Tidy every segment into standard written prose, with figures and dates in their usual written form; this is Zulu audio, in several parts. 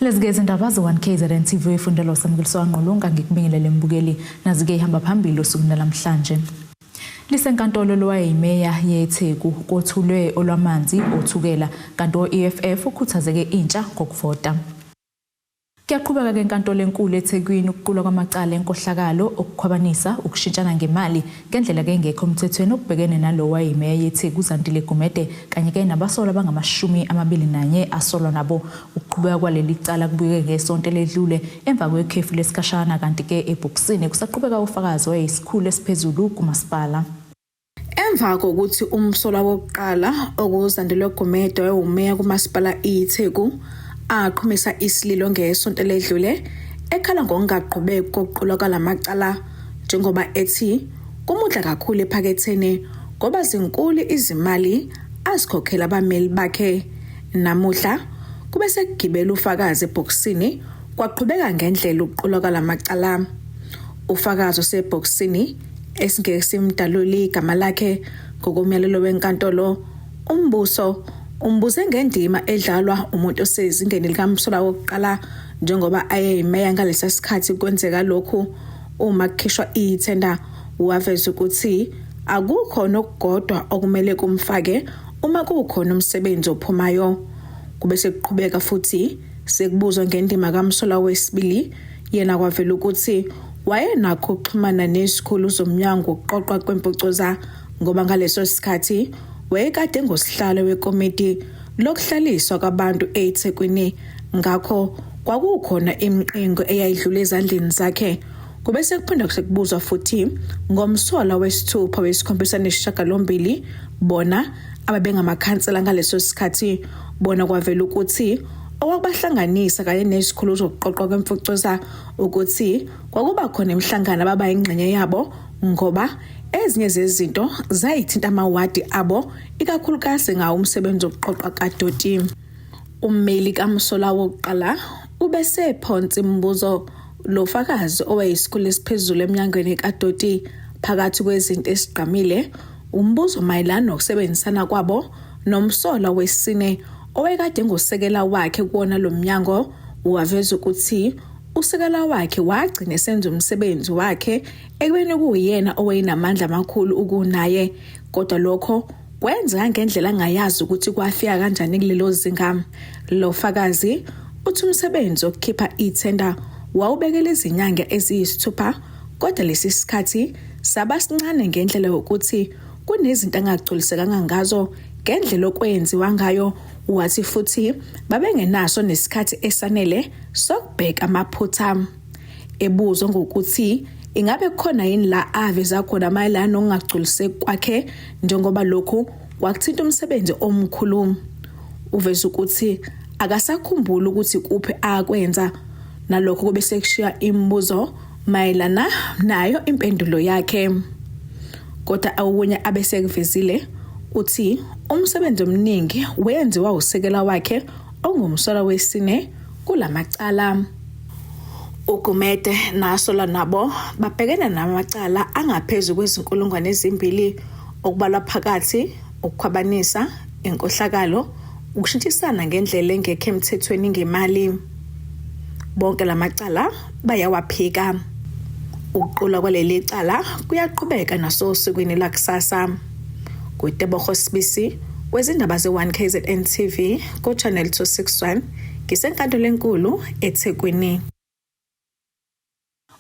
Lezi-ke izindaba ze-1 KZN TV efundelwa uSamukeliswa Ngqulunga ngikubingelele mbukeli nazi-ke ihamba phambili osukwini lwanamhlanje. Lisenkantolo lowayeyimeya yeTheku kothulwe olwamanzi oThukela kanti o-EFF ukhuthazeke intsha ngokuvota. Kuyaqhubeka-ke enkantolo enkulu eThekwini ukuqulwa kwamacala enkohlakalo, okukhwabanisa, ukushintshana ngemali ngendlela-ke engekho emthethweni okubhekene nalowo wayeyimeya yeTheku uZandile Gumede kanye-ke nabasolwa abangama-21 asolwa nabo. Ukuqhubeka kwaleli cala kubike ngesonto eledlule emva kwekhefu lesikhashana kanti-ke ebhokisini kusaqhubeka ufakazi owayeyisikhulu esiphezulu kumasipala. Emva kokuthi umsolwa wokuqala okuZandile Gumede owumeya kumasipala iTheku aqhumisa isililo ngesonto eledlule ekhala ngokungaqhubeki kokuqulwa kwalamacala njengoba ethi kumudla kakhulu ephaketheni ngoba zinkulu izimali azikhokhela abameli bakhe. Namuhla kube sekugibela ufakazi ebhokisini kwaqhubeka ngendlela ukuqulwa kwalamacala. Ufakazi osebhokisini esingeke simdalule igama lakhe ngokomyalelo wenkantolo umbuso umbuze ngendima edlalwa umuntu osezingeni likamsolwa wokuqala njengoba ayeyimeya ngalesa sikhathi kwenzeka lokhu uma kukhishwa ithenda waveza ukuthi akukho nokugodwa okumele kumfake uma kukhona umsebenzi ophumayo. Kube sekuqhubeka futhi sekubuzwa ngendima kamsolwa wesibili yena kwavela ukuthi wayenakho ukuxhumana nezikhulu zomnyango wokuqoqwa kwempucuza ngoba ngaleso sikhathi wayekade engusihlalo wekomiti lokuhlaliswa kwabantu eThekwini ngakho kwakukhona imiqingo eyayidlula ezandleni zakhe. Kube sekuphinda sekubuzwa futhi ngomsolwa wesithupha, wesikhombisa nesishiyagalombili bona ababengamakhansela ngaleso sikhathi bona kwavela ukuthi okwakubahlanganisa kanye nezikhulu zokuqoqwa kwemfucuza ukuthi kwakuba khona imihlangano ababa ingxenye yabo ngoba ezinye zezinto zayithinta amawadi abo ikakhulukazi ngawo umsebenzi wokuqoqwa kadoti. Ummeli kamsolwa wokuqala ubesephonsa imibuzo lo fakazi owayeyisikhulu esiphezulu emnyangweni kadoti phakathi kwezinto esigqamile umbuzo mayelana nokusebenzisana kwabo nomsolwa wesine owayekade engusekela wakhe kuwona lo mnyango waveza ukuthi usekela wakhe wagcina esenza umsebenzi wakhe ekubeni kuwuyena owayenamandla amakhulu ukunaye kodwa lokho kwenzeka ngendlela angayazi ukuthi kwafika kanjani kulelo zinga. Lo fakazi uthi umsebenzi wokukhipha ithenda wawubekela izinyanga eziyisithupha kodwa lesi sikhathi saba sincane ngendlela yokuthi kunezinto angagculisekanga ngazo ngendlela okwenziwa ngayo wathi futhi babengenaso nesikhathi esanele sokubheka amaphutha. Ebuzwa ngokuthi ingabe kukhona yini la aveza khona mayelana nokungagculiseki kwakhe njengoba lokhu kwakuthinta umsebenzi omkhulu. Uveza ukuthi akasakhumbuli ukuthi kuphi akwenza nalokho kube sekushiya imibuzo mayelana nayo impendulo yakhe. Kodwa okunye abesekuvezile uthi umsebenzi omningi wenziwa usekela wakhe ongumsolwa wesine kulamacala. UGumede nasolwa nabo babhekene namacala angaphezu kwezinkulungwane ezimbili okubalwa phakathi ukukhwabanisa, inkohlakalo, ukushintshisana ngendlela engekho emthethweni ngemali. Bonke lamacala bayawaphika. Ukuqulwa kwaleli cala kuyaqhubeka nasosukwini lwakusasa. Kutebogo Sibisi wezindaba ze-1 KZN TV ku-Channel 261 ngisenkantolo enkulu eThekwini.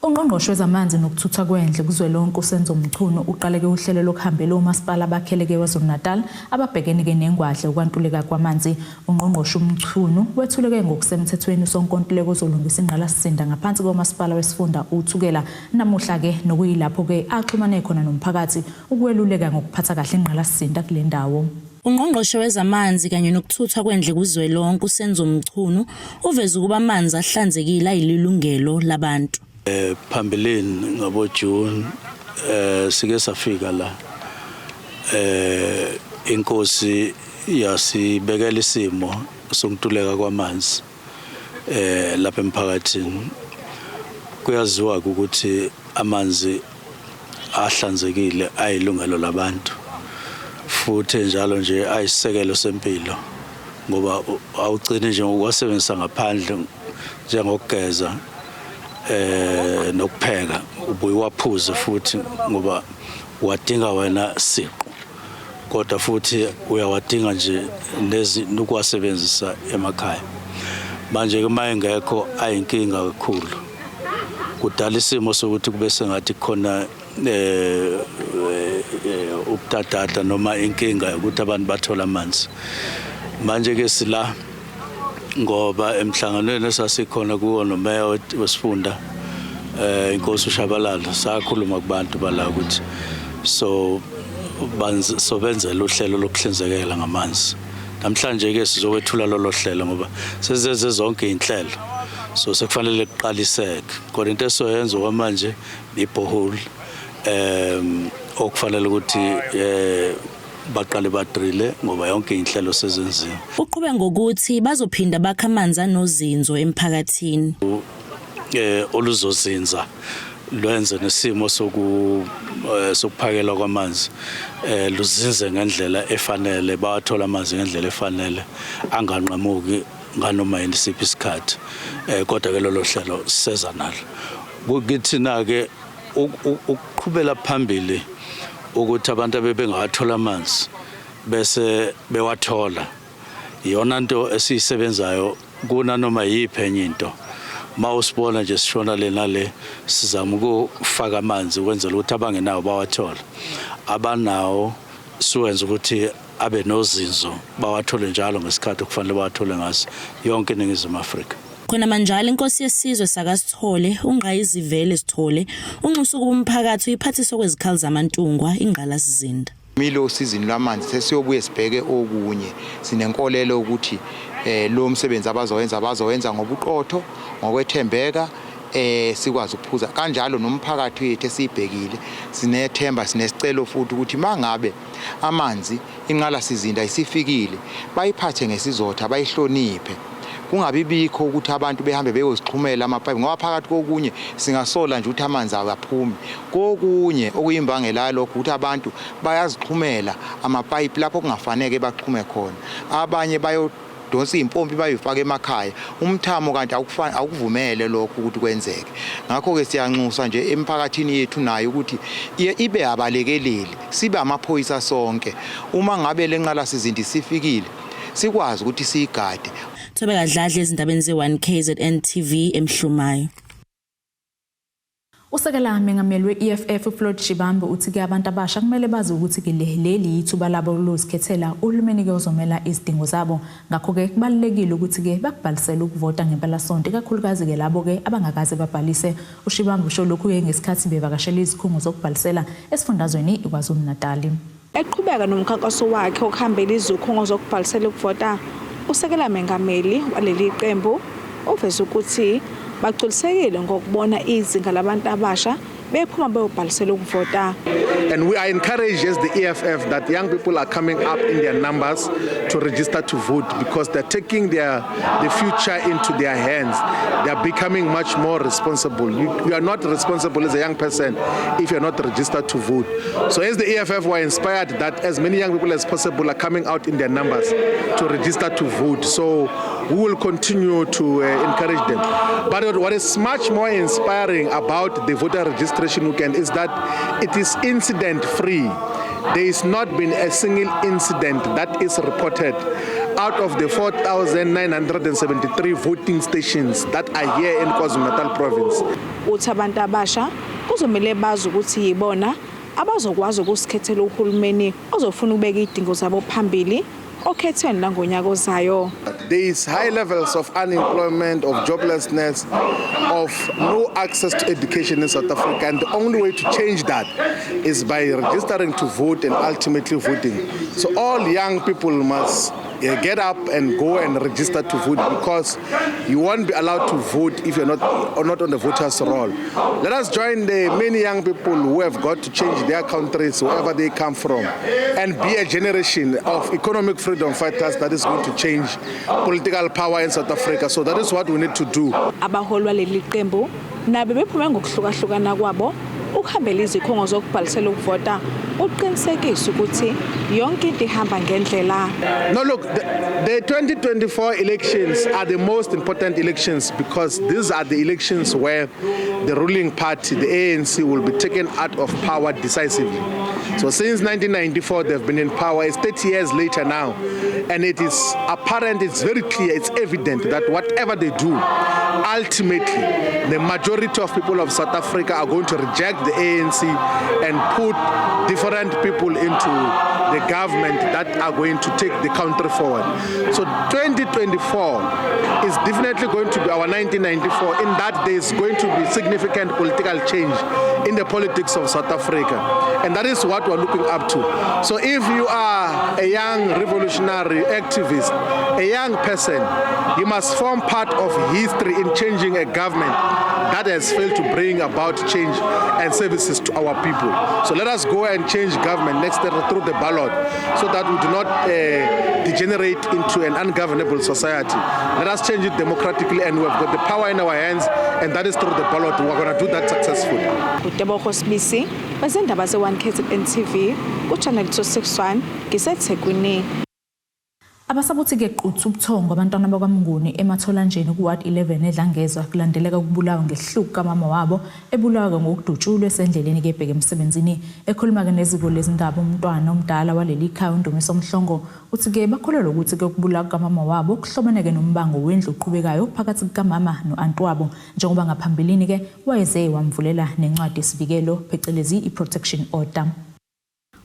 Ungqongqoshe wezamanzi nokuthuthwa kwendle kuzwelonke uSenzo Mchunu uqaleke uhlelo lokuhambela omasipala abakheleke KwaZulu-Natal ababhekene-ke nengwadla yokwantuleka kwamanzi. Ungqongqoshe uMchunu wethuleke ngokusemthethweni usonkontileka ozolungisa ingqalasizinda ngaphansi komasipala wesifunda uThukela namuhla-ke nokuyilapho-ke axhumane khona nomphakathi ukweluleka ngokuphatha kahle ingqalasizinda kule ndawo. Ungqongqoshe wezamanzi kanye nokuthuthwa kwendle kuzwelonke uSenzo Mchunu uveze ukuba amanzi ahlanzekile ayilungelo labantu. Phambilini ngabo June sike safika la inkosi yasibekela isimo sokuntuleka kwamanzi lapha emphakathini. Kuyaziwa ukuthi amanzi ahlanzekile ayilungelo labantu futhi njalo nje ayisisekelo sempilo ngoba awugcini nje ngokuwasebenzisa ngaphandle. Njengokugeza nokupheka, ubuye waphuze futhi ngoba wadinga wena siqu, kodwa futhi uyawadinga nje nezi nokuwasebenzisa emakhaya. Manje ke uma engekho ayinkinga kakhulu, kudala isimo sokuthi kube sengathi khona ubutadada noma inkinga ukuthi abantu bathola amanzi. Manje ke sila ngoba emhlanganweni esasikhona kuwo nomeya wesifunda, inkosi uShabalala, sakhuluma kubantu bala ukuthi so sobenzela uhlelo lokuhlinzekela ngamanzi. Namhlanje ke sizokwethula lolo hlelo ngoba sezenze zonke inhlelo, so sekufanele kuqaliseke. Kodwa into esoyenza kwamanje i-borehole okufanele ukuthi baqale badrile ngoba yonke inhlelo sezenziwe. Uqhube ngokuthi bazophinda bakha amanzi anozinzo emphakathini. Oluzozinza lwenze nesimo sokuphakelwa kwamanzi luzinze ngendlela efanele, bawathola amanzi ngendlela efanele, anganqamuki nganoma yini siphi isikhathi. Kodwa ke lolo hlelo seza nalo kithina ke ukuqhubela phambili ukuthi abantu abebengawathola amanzi bese bewathola. Iyona nto esiyisebenzayo kunanoma yiphi enye into. Mawusibona nje sishona le nale, sizama ukufaka amanzi ukwenzela ukuthi abangenawo bawathole, abanawo siwenze ukuthi abe nozinzo, bawathole njalo ngesikhathi okufanele bawathole ngaso, yonke iNingizimu Afrika. Khona manjalo, inkosi yesizwe sakaSithole, uNgqayizivele Sithole, unxusa ukuba umphakathi uyiphathise kwezikhali zamantungwa ingqalasizinda. Milo usizini lwamanzi, sesiyobuye sibheke okunye. Sinenkolelo ukuthi lo msebenzi abazowenza ngobuqotho, ngokwethembeka, sikwazi ukuphuza kanjalo nomphakathi wethu esibhekile. Sinethemba, sinesicelo futhi ukuthi mangabe amanzi, inqalasizinda isifikile, bayiphathe ngesizotha, bayihloniphe, kungabi bikho ukuthi abantu behambe beyozixhumela amapayipi, ngoba phakathi kokunye singasola nje ukuthi amanzi akaphumi. Kokunye okuyimbangela yalokho ukuthi abantu bayazixhumela amapayipi lapho kungafaneke baxhume khona. Abanye bayo donsa impompi bayifaka emakhaya umthamo, kanti awukuvumele lokho ukuthi kwenzeke. Ngakho-ke siyanxusa nje emphakathini yethu nayo ukuthi ibe abalekeleli, sibe amaphoyisa sonke. Uma ngabe le nqalasizinda isifikile, sikwazi ukuthi siyigade. Thobeka Dladla, ezindabeni ze-1 KZN TV, eMhlumayo. Usekela mengameli we-EFF uFloyd Shivambu uthi-ke abantu abasha kumele bazi ukuthi-ke leli yithuba labo lokuzikhethela uhulumeni-ke ozomela izidingo zabo. Ngakho-ke kubalulekile ukuthi-ke bakubhalisele ukuvota ngempelasonto, ikakhulukazi-ke labo-ke abangakaze babhalise. UShivambu usho lokhu-ke ngesikhathi bevakashela izikhungo zokubhalisela esifundazweni iKwaZulu-Natali. Eqhubeka nomkhankaso wakhe wokuhambela izikhungo zokubhalisela ukuvota, usekela mengameli waleli qembu uveze ukuthi bagculisekile ngokubona izinga labantu abasha bephuma beyobhalisela ukuvota. And we are encouraged as the EFF that young people are coming up in their numbers to register to vote, because they're taking the future into their hands. They are becoming much more responsible. You are not responsible as a young person if you're not registered to vote. So as the EFF, we are inspired that as many young people as possible are coming out in their numbers to register to vote. So we will continue to encourage them. But what is much more inspiring about the voter registration weekend is that it is incident free. There is not been a single incident that is reported out of the 4,973 voting stations that are here in KwaZulu-Natal province. Uthi abantu abasha kuzomele bazi ukuthi yibona abazokwazi ukusikhethela uhulumeni ozofuna ukubeka izidingo zabo phambili okhethweni langonyaka ozayo. There is high levels of unemployment, of joblessness, of no access to education in South Africa. And the only way to change that is by registering to vote and ultimately voting. So all young people must get up and go and register to vote, because you won't be allowed to vote if you're not or not on the voters roll. Let us join the many young people who have got to change their countries wherever they come from and be a generation of economic freedom fighters that is going to change political power in South Africa. So that is what we need to do. Abaholi baleli qembu nabo bephume ngokuhlukahlukana kwabo ukuhambela izikhungo zokubhalisela ukuvota. Uqinisekisa ukuthi yonke into ihamba ngendlela. No, look, the 2024 elections are the most important elections because these are the elections where the ruling party, the ANC, will be taken out of power decisively. So since 1994, they've been in power. It's 30 years later now. And it is apparent, it's very clear, it's evident that whatever they do, ultimately, the majority of people of South Africa are going to reject the ANC and put different people into the government that are going to take the country forward. So 2024 is definitely going to be our 1994 in that there is going to be significant political change in the politics of South Africa. And that is what we're looking up to. So if you are a young revolutionary activist, a young person, you must form part of history in changing a government that has failed to bring about change and services to our people. So let us go and change government next year through the ballot so that we do not degenerate into an ungovernable society. Let us change it democratically, and we have got the power in our hands, and that is through the ballot. We're going to do that successfully. uTebogo Sibisi, bezindaba ze-1 KZN TV, ku-Channel 261, ngiseThekwini. Abasabuthi-ke quthu ubuthongo abantwana bakwaMnguni eMatholanjeni ku-Ward 11 eDlangezwa kulandeleka ukubulawa ngesihluku kamama wabo ebulawa-ke ngokudutshulwa esendleleni-ke ebheke emsebenzini. Ekhuluma-ke neziko lezindaba, umntwana omdala waleli khaya, uNdumiso Mhlongo, uthi-ke bakholelwa ukuthi-ke ukubulawa kukamama wabo kuhlobene-ke nombango wendlu oqhubekayo phakathi kukamama no-anti wabo, njengoba ngaphambilini-ke wayeze wamvulela nencwadi yesivikelo, phecelezi i-protection order.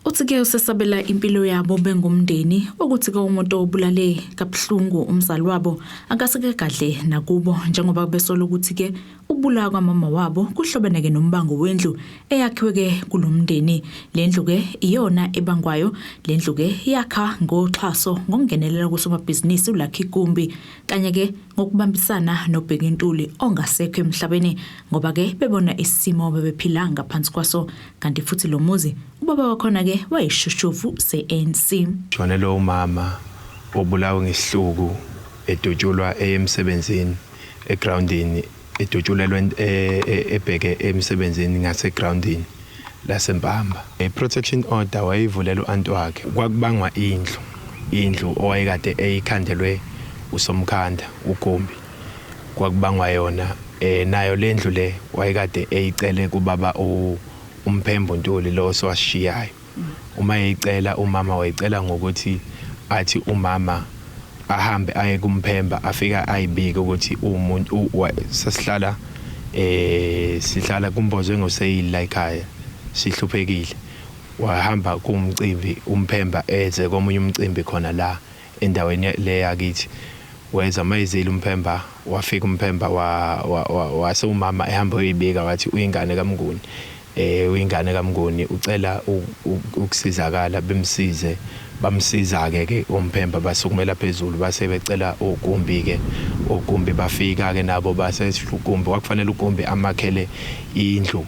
Uthi-ke usesabela impilo yabo bengumndeni, ukuthi-ke umuntu obulale kabuhlungu umzali wabo akaseke gadle nakubo, njengoba besola ukuthi-ke ukubulawa kwamama wabo kuhlobene-ke nombango wendlu eyakhiwe-ke kulo mndeni. Le ndlu-ke iyona ebangwayo. Le ndlu-ke yakha ngoxhaso ngokungenelela kosomabhizinisi uLucky Gumbi kanye-ke ngokubambisana noBheki Ntuli ongasekho emhlabeni, ngoba-ke bebona isimo bebephila ngaphansi kwaso. Kanti futhi lo muzi ubaba wakhona-ke wayishoshovu se-ANC. Shonelwe umama obulawe ngesihluku, edutshulwa emsebenzini egroundini, edutshulelwe ebheke emsebenzini ngasegroundini laseMpamba. I-protection order wayivulela u-anti wakhe. Kwakubangwa indlu owayekade eyikhandelwe usomkhanda uGumbi, kwakubangwa yona. Nayo lendlu le wayekade eyicele kubaba uMphembo Ntuli lo osewashiyayo. Uma eyicela umama, wayicela ngokuthi athi umama ahambe aye kuMphemba, afika ayibike ukuthi umuntu sasihlala sihlala kumbozwe ngoseyili la ekhaya, sihluphekile. Wahamba kumcimbi uMphemba, eze komunye umcimbi khona la endaweni le yakithi. Weza mayizile uMphemba, wafika uMphemba, wase umama ehamba uyibika, wathi uyingane kaMnguni, uyingane kaMnguni, ucela ukusizakala. Bemsize, bamsiza ke uMphemba, basukumela phezulu, base becela uGumbi ke. UGumbi bafika ke nabo, base uGumbi kwakufanele uGumbi amakhele indlu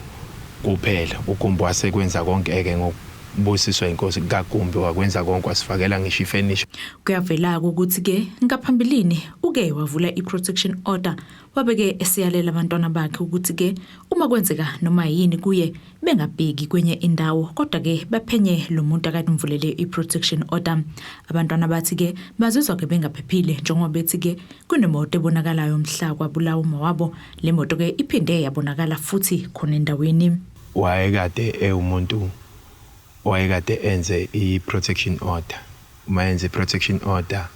kuphela. UGumbi wasekwenza konke ke ngokubusiswa inkosi kaGumbi, wakwenza konke, wasifakela ngisho ifurniture. Kuyavela-ke ukuthi-ke ngaphambilini uke wavula i-protection order, wabeke esiyalela abantwana bakhe ukuthi-ke uma kwenzeka noma yini kuye bengabheki kwenye indawo, kodwa-ke baphenye lo muntu akade umvulele i-protection order. Abantwana bathi-ke bazizwa-ke bengaphephile, njengoba bethi-ke kunemoto ebonakalayo mhla kwabulawa uma wabo. Le moto-ke iphinde yabonakala futhi khona endaweni. Wayekade ewumuntu owayekade enze i-protection order. Uma enze i-protection order,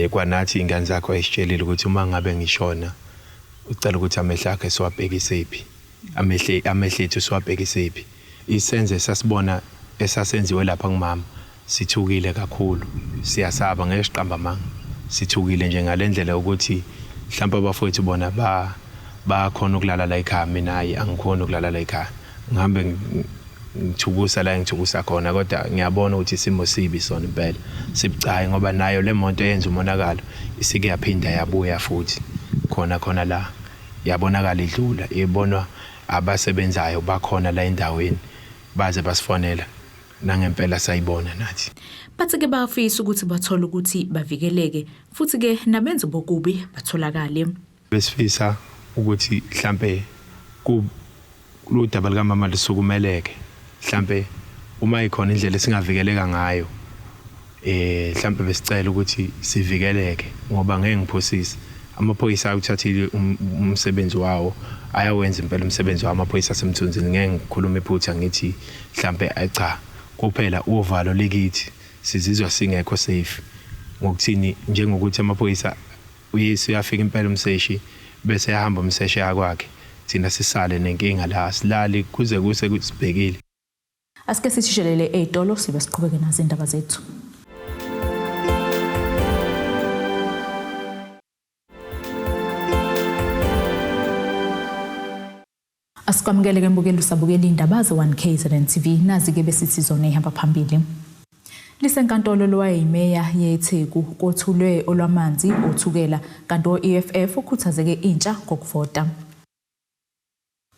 kwanathi ingane zakhe wayesitshelile ukuthi uma ngabe ngishona, ucela ukuthi amehlo akhe siwabhekisephi, amehlo ethu siwabhekisephi. Isenze sasibona esasenziwe lapha kumama, sithukile kakhulu, siyasaba, ngeke siqamba amanga, sithukile nje ngalendlela ukuthi mhlawumbe abafowethu bona ba bakhona ukulala la ekhaya, mina hayi, angikhoni ukulala la ekhaya. Ngihambe ngithukusa la engithukusa khona, kodwa ngiyabona ukuthi isimo sibi sona impela, sibucayi, ngoba nayo le moto eyenza umonakalo isike yaphinda yabuya futhi khona khona la, yabonakala idlula, ibonwa abasebenzayo bakhona la endaweni, baze basifonela nangempela sayibona nathi. Bathi-ke bayafisa ukuthi bathole ukuthi bavikeleke, futhi-ke nabenzi bokubi batholakale. Besifisa ukuthi mhlambe ku lodaba likamama lisukumeleke, mhlambe. Uma ikhona indlela esingavikeleka ngayo eh mhlambe besicela ukuthi sivikeleke ngoba ngeke ngiphosise amaphoyisa awuthathile um, umsebenzi wawo ayawenza impela umsebenzi wawo amaphoyisa asemthunzini ngeke ngikhulume iphutha ngithi mhlambe cha kuphela uvalo likithi sizizwa singekho safe ngokuthini njengokuthi amaphoyisa uyesu uyafika impela umseshi bese ehamba umseshi yakwakhe thina sisale nenkinga la silali kuze kuse sibhekile. Asike sishishelele ey'tolo sibe siqhubeke nazo iy'ndaba zethu. Asikwamukele ke mbukeli usabukela indaba ze-1 KZN TV nazi-ke besithi zona ihamba phambili. Lisenkantolo lowayeyimeya yeTheku kothulwe olwamanzi oThukela kanti o-EFF ukhuthazeke intsha ngokuvota.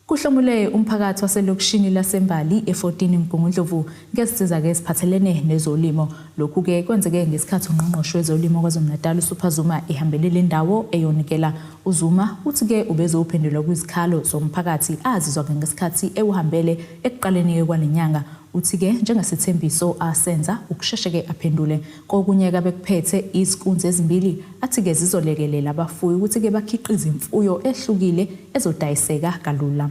Kuhlomule umphakathi waselokishini laseMbali e-14 Mgungundlovu ngezinsiza-ke eziphathelene nezolimo. Lokhu-ke kwenzeke ngesikhathi uNgqongqoshe wezoLimo KwaZulu-Natal uSuper Zuma ehambele le ndawo eyonikela. UZuma uthi-ke ubezophendula kwizikhalo zomphakathi azizwa-ke ngesikhathi ewuhambele ekuqaleni-ke kwale nyanga. Uthi-ke njengesethembiso asenza ukusheshe-ke aphendule. Kokunye-ke abekuphethe izinkunzi ezimbili athi-ke zizolekelela abafuyi ukuthi-ke bakhiqize imfuyo ehlukile ezodayiseka kalula.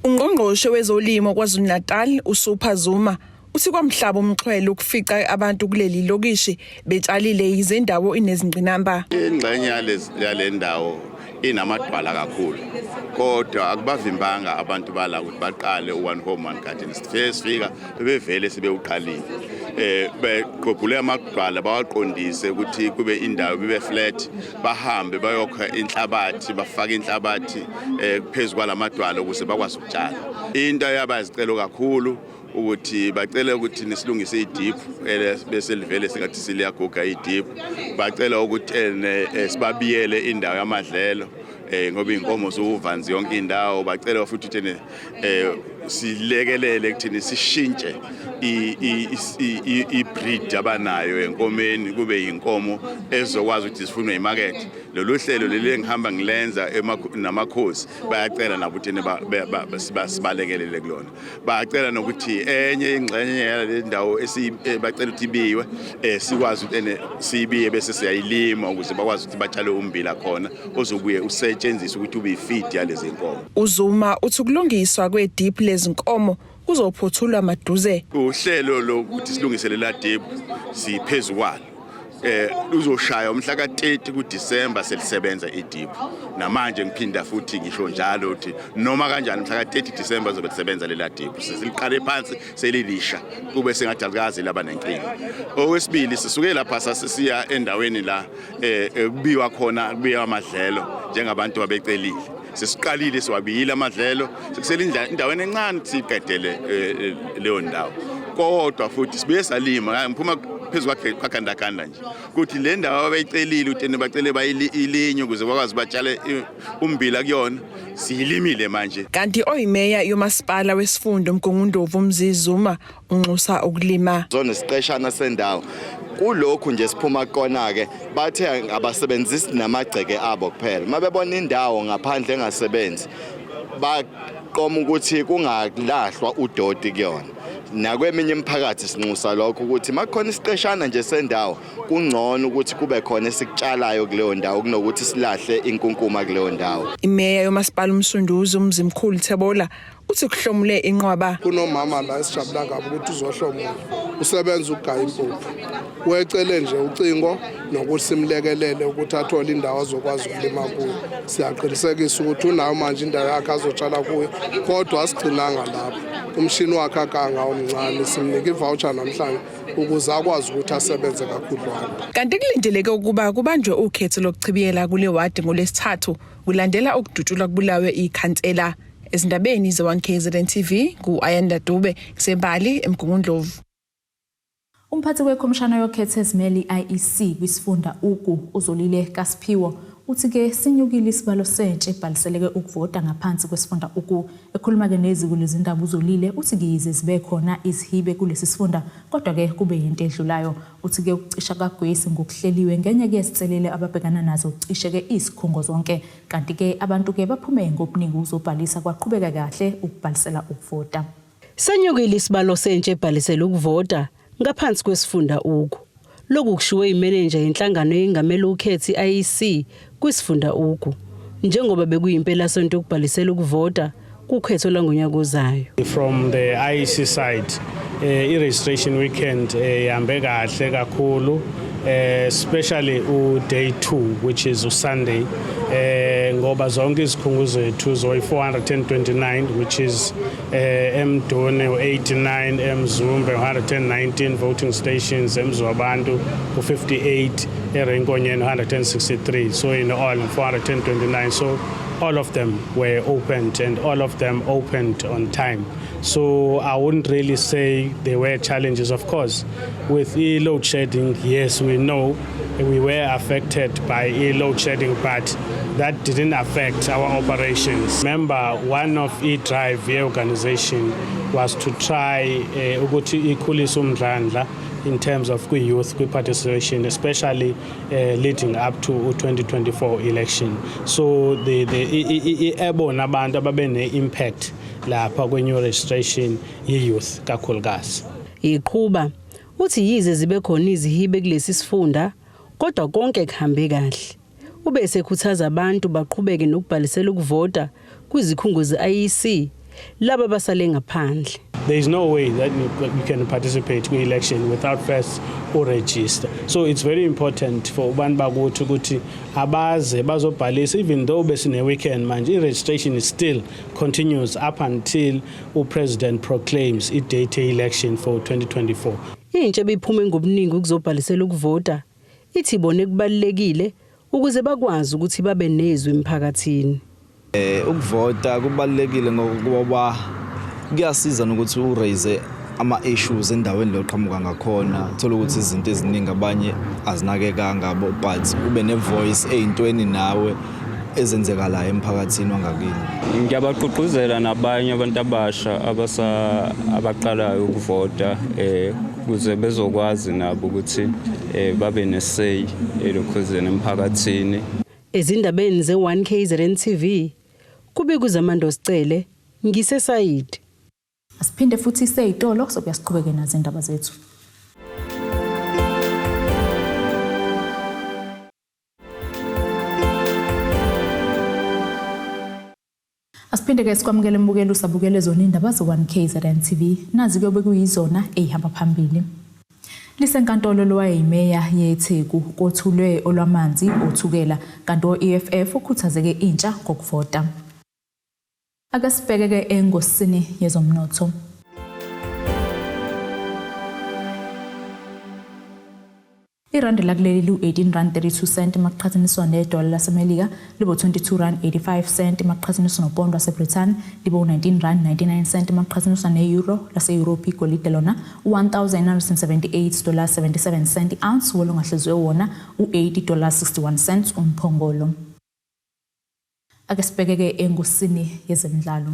Ungqongqoshe wezoLimo KwaZulu-Natal uSuper Zuma uthi kwamhlaba umxhwele ukufica abantu kuleli lokishi betshalile yize indawo inezingqinamba. Ingxenye yale ndawo inamadwala kakhulu kodwa akubavimbanga abantu bala ukuthi baqale u-one home one garden. Sifike sifika bebevele sebewuqalile beqophule amadwala bawaqondise ukuthi kube indawo bibe flat bahambe bayokha inhlabathi bafake inhlabathi phezu kwalamadwala ukuze bakwazi ukutshala. Into yaba izicelo kakhulu ukuthi bacela ukuthi nisilungise idiphu bese livele sengathi siliyaguga idiphu. Bacela ukuthi sibabiyele indawo yamadlelo ngoba inkomo zuvanzi yonke indawo. Bacela futhi ukuthi silekelele ekuthini sishintshe i-breed abanayo enkomeni kube inkomo ezokwazi ukuthi sifunwe imakethe. Lolu hlelo leli engihamba ngilenza namakhosi bayacela nabo ukuthi sibalekelele kulona. Bacela nokuthi enye ingxenye yale ndawo bacela ukuthi ibiwe sikwazi ukuthi siyibiye bese siyayilima ukuze bakwazi ukuthi batshale ummbila khona ozobuye usetshenziswe ukuthi ube i-feed yalezi nkomo. UZuma uthi ukulungiswa kwediphu lezinkomo kuzophothulwa maduze. Uhlelo lokuthi silungisele la diphu siphezu kwalo. Uzoshaya umhla ka-30 kuDisemba selisebenza idiphu. Namanje ngiphinda futhi ngisho njalo ukuthi noma kanjani umhla ka-30 Disemba zobe lisebenza lela diphu. Sesiliqale phansi selilisha kube sengathi alikaze laba nenkinga. Okwesibili sisuke lapha sasisiya endaweni la kubiwa khona kubiwa amadlelo njengabantu abecelile. Sesiqalile siwabiyile amadlelo sekusele indaweni encane siqedele leyo ndawo. Kodwa futhi sibuye salima ngiphuma phezu kwagandaganda nje ukuthi le ndawo abayicelile ukuthi bacele bayilinywe ukuze bakwazi batshale ummbila kuyona siyilimile manje. Kanti oyimeya yomasipala wesifunda uMgungundlovu uMzi Zuma unxusa ukulima. Zona siqeshana sendawo kulokhu nje siphuma kona ke bathe abasebenzisi namagceke abo kuphela mabebona indawo ngaphandle engasebenzi baqoma ukuthi kungalahlwa udoti kuyona. Nakweminye imiphakathi sinxusa lokho ukuthi makukhona isiqeshana nje sendawo kungcono ukuthi kube khona esikutshalayo kuleyo ndawo kunokuthi silahle inkunkuma kuleyo ndawo. Imeya yomasipala uMsunduzi uMzimkhulu Thebola uthi kuhlomule inqwaba. Kunomama la esijabula kabi ukuthi uzohlomula usebenza ukugaya impuphu wecele nje ucingo nokuthi simlekelele ukuthi athole indawo azokwazi ukulima kuyo. Siyaqinisekisa ukuthi unayo manje indawo yakhe azotshala kuyo kodwa asigcinanga lapho umshini wakhe akanga omncane simnika i-voucher namhlanje ukuze akwazi ukuthi asebenze kakhudlwana. Kanti kulindeleke ukuba kubanjwe ukhetho lokuchibiyela kule wadi ngolwesithathu kulandela ukudutshulwa kubulawe ikhansela. Ezindabeni ze-1 KZN TV ngu-Ayanda Dube kusembali eMgungundlovu. Umphathi wekhomishana yokhetho ezimele i-IEC kwisifunda Ugu uZolile Kasiphiwo uthi-ke sinyukile isibalo sentsha ebhaliseleke ukuvota ngaphansi kwesifunda Ugu. Ekhuluma-ke neziko lezindaba uZolile uthi-ke yize zibe khona izihibe kulesi sifunda kodwa-ke kube yinto edlulayo. Uthi-ke ukucisha kagesi ngokuhleliwe ngenye-ke yezinselele ababhekana nazo kucishe-ke izikhungo zonke. Kanti-ke abantu-ke baphume ngobuningi ukuzobhalisa kwaqhubeka kahle ukubhalisela ukuvota. Senyukile isibalo sentsha ebhalisele ukuvota ngaphansi kwesifunda Ugu. Lokhu kushiwo imenenja yenhlangano yengamele ukhetho i-IEC kwisifunda Ugu. Njengoba bekuyimpelasonto yokubhalisela ukuvota kukhetho langonyaka ozayo. From the IEC side, i-registration weekend ihambe kahle kakhulu, especially u-day 2, which is uSunday, ngoba zonke izikhungo zethu zoyi 429, which is eMdoni 89, eMzumbe 119 voting stations, eMziwabantu u58, eRay Nkonyeni 163, so in all 429. So all of them were opened and all of them opened on time. So I wouldn't really say there were challenges. Of course, with e-load shedding, yes, we know we were affected by e-load shedding, but that didn't affect our operations. Remember, one of e-drive organization was to try ukuthi ikhulise umdlandla in terms of youth participation, especially leading up to 2024 election. So the ebona abantu ababe ne-impact lapha kwe-new registration ye-youth kakhulukazi. Iqhuba uthi yize zibe khona izihibe kulesi sifunda, kodwa konke kuhambe kahle. Ube esekhuthaza abantu baqhubeke nokubhalisela ukuvota kwizikhungo ze-IEC laba basale ngaphandle. There is no way that you can participate kwi-election without first uregister. So it's very important for abantu bakuthi ukuthi abaze bazobhalisa. Even though besine-weekend manje, i-registration is still continues up until upresident proclaims i-date election for 2024. Intsha ebiphume ngobuningi ukuzobhalisela ukuvota ithi ibone kubalulekile ukuze bakwazi ukuthi babe nezwi emphakathini. Ukuvota kubalulekile ngokuba kuyasiza nokuthi uraise ama-issues endaweni leyo oqhamuka ngakhona. Thola ukuthi izinto eziningi abanye azinakekanga, but ube ne-voice ey'ntweni nawe ezenzekalayo emphakathini wangakini. Ngiyabagqugquzela nabanye abantu abasha abaqalayo ukuvota, ukuze bezokwazi nabo ukuthi babe ne-say elokhuzeni emphakathini. Ezindabeni ze-1 KZN TV, kubika uZamando Sicele, ngiseSayidi. Asiphinde futhi seyitolo, sokuya siqhubeke nazo indaba zethu. Asiphinde ke sikwamukele mbukelo usabukele zona indaba ze-1 KZN TV. Nazi kuyobe kuyizona eyihamba phambili. Lisenkantolo lowayeyimeya yeTheku, kothulwe olwamanzi oThukela, kanti o-EFF ukhuthazeke intsha ngokuvota. Ake sibheke-ke engosini yezomnotho. Irandi lakuleli liwu-18 rand 32 cent makuqhathaniswa nedola laseMelika, libo 22 rand 85 cent makuqhathaniswa nopondo waseBrithani, libo 19 rand 99 cent makuqhathaniswa ne-euro lase-Europe. Igolide lona $1978.77 cent ounce, wolongahleziwe wona u-80 dollars 61 cents umphongolo. Ake sibheke-ke engosini yezemidlalo.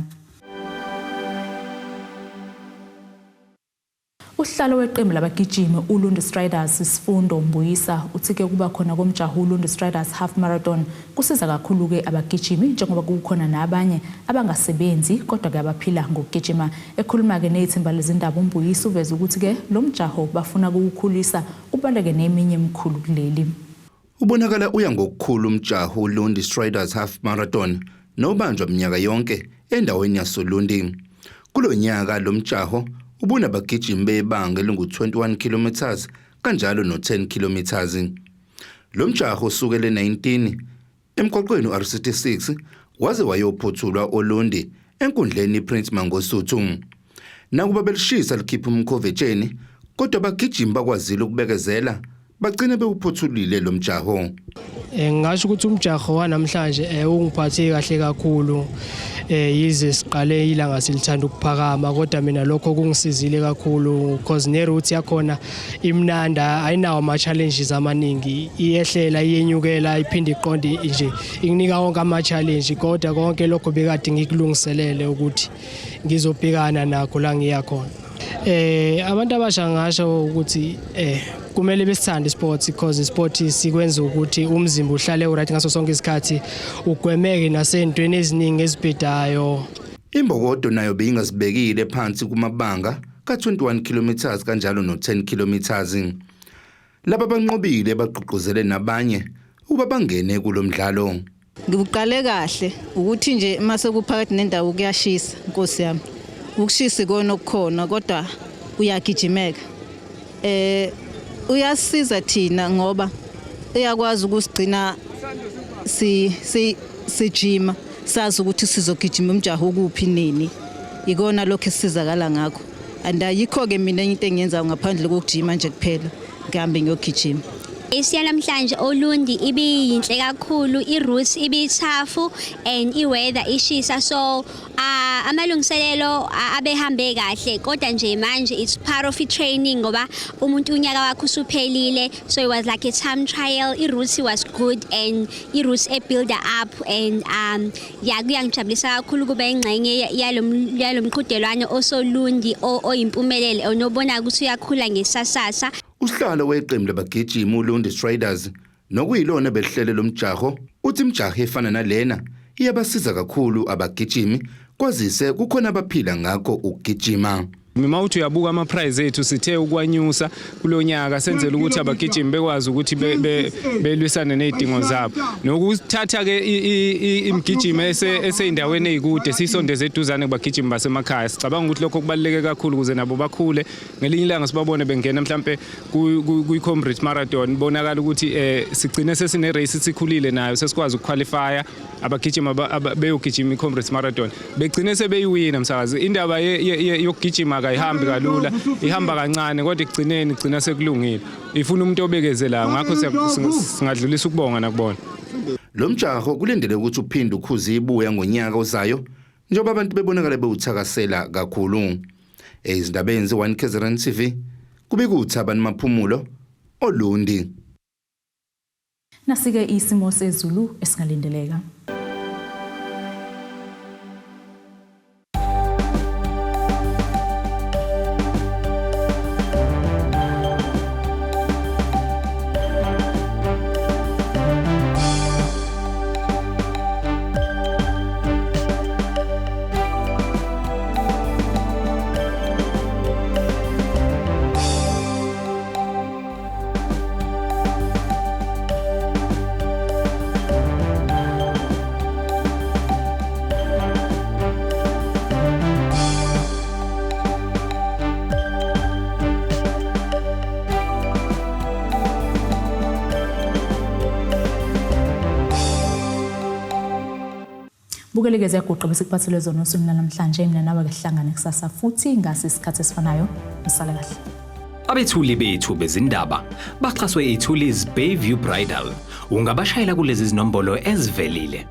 Uhlalo weqembu labagijimi uLundi Striders, Sifundo Mbuyisa, uthi-ke kuba khona komjaho uLundi Striders Half Marathon kusiza kakhulu-ke abagijimi, njengoba kukhona nabanye abangasebenzi kodwa-ke abaphila ngokugijima. Ekhuluma-ke nethimba lezindaba, uMbuyisa uveze ukuthi-ke lo mjaho bafuna ukuwukhulisa ubaleke neminye emikhulu kuleli. Ubonakala uya ngokukhulu umjaho uLundi Striders Half Marathon nobanjwa minyaka yonke endaweni yasoLundi. Kulo nyaka lo mjaho ubunabagijimi bebanga elingu-21 km kanjalo no-10 km. Lo mjaho usukele 19 emgwaqweni u-R66 waze wayophothulwa oLundi enkundleni iPrince Mangosuthu. Nakuba belishisa likhipha umkhovetsheni, kodwa abagijimi bakwazile ukubekezela bagcine bewuphothulile lo mjaho. Ngingasho ukuthi umjaho wanamhlanje ungiphathe kahle kakhulu, yize siqale ilanga silithanda ukuphakama, kodwa mina lokho kungisizile kakhulu because ne route yakhona imnanda, ayinawo ama challenges amaningi, iyehlela iyenyukela iphinde iqonde nje, inginika wonke ama challenge, kodwa konke lokho bekade ngikulungiselele ukuthi ngizobhekana nakho la ngiya khona. Abantu abasha ngasho ukuthi kumele besithande sports because sport sikwenza ukuthi umzimba uhlale uright ngaso sonke isikhathi, ugwemeke nasentweni eziningi ezibhedayo. Imbokodo nayo beyingazibekile phansi kumabanga ka-21 km kanjalo no-10 km. Laba banqobile bagqugquzele nabanye ukuba bangene kulo mdlalo. Ngibuqale kahle ukuthi nje mase kuphakathi nendawo kuyashisa Nkosi yami. Ukushisa ikona okukhona kodwa uyagijimeka. Uyasiza thina ngoba uyakwazi ukusigcina si si sijima sazi ukuthi sizogijima umjaho kuphi nini. Ikona lokho esizakala ngakho. And ayikho ke mina into engiyenzayo ngaphandle kokujima nje kuphela ngihambe ngiyogijima. Isiya namhlanje Olundi ibiyinhle kakhulu, i-route ibithafu and i-weather ishisa, so amalungiselelo abehambe kahle, kodwa nje manje it's part of i-training ngoba umuntu unyaka wakhe usuphelile, so it was like a time trial. I-route was good and i-route e-build up and ya kuyangijabulisa kakhulu kuba ingxenye yalo mqhudelwano osolundi oyimpumelelo onobona ukuthi uyakhula ngesasasa. Usihlalo weqembu labagijimi uLundi Striders nokuyilona behlele lomjaho uthi imijaho efana nalena iyabasiza kakhulu abagijimi kwazise kukhona abaphila ngakho ukugijima. Uma uthi uyabuka ama-prize ethu sithe ukwanyusa kulonyaka senzela ukuthi abagijimi bekwazi ukuthi belwisane nezidingo zabo. Nokuthatha ke imigijimo eseyindaweni ezikude sisondeze eduzane kubagijimi basemakhaya. Sicabanga ukuthi lokho kubaluleke kakhulu ukuze nabo bakhule ngelinye ilanga sibabone bengena mhlambe kwi-Comrades Marathon, bonakala ukuthi sigcine sesine race sikhulile nayo sesikwazi ukuqualifya abagijima beyogijima i-Comrades Marathon begcine sebeyiwina. Msakazi, indaba yokugijima kayihambi kalula, ihamba kancane, kodwa ekugcineni igcina sekulungile, ifuna umuntu obekezelayo. Ngakho singadlulisa ukubonga nakubona. Lo mjaho kulindele ukuthi uphinde ukhuze ibuya ngonyaka ozayo njengoba abantu bebonakala bewuthakasela kakhulu. Ezindabeni ze-1 KZN TV kubika uThabani Maphumulo Olundi. Nasike isimo sezulu esingalindeleka. Bukeleke ziyaguqa bese kuphathelwe zona osukwini namhlanje. Mina nawe ke sihlangane kusasa futhi ngasi isikhathi esifanayo. Usale kahle. Abethuli bethu bezindaba baxhaswe iThulis Bayview Bridal. Ungabashayela kulezi zinombolo ezivelile.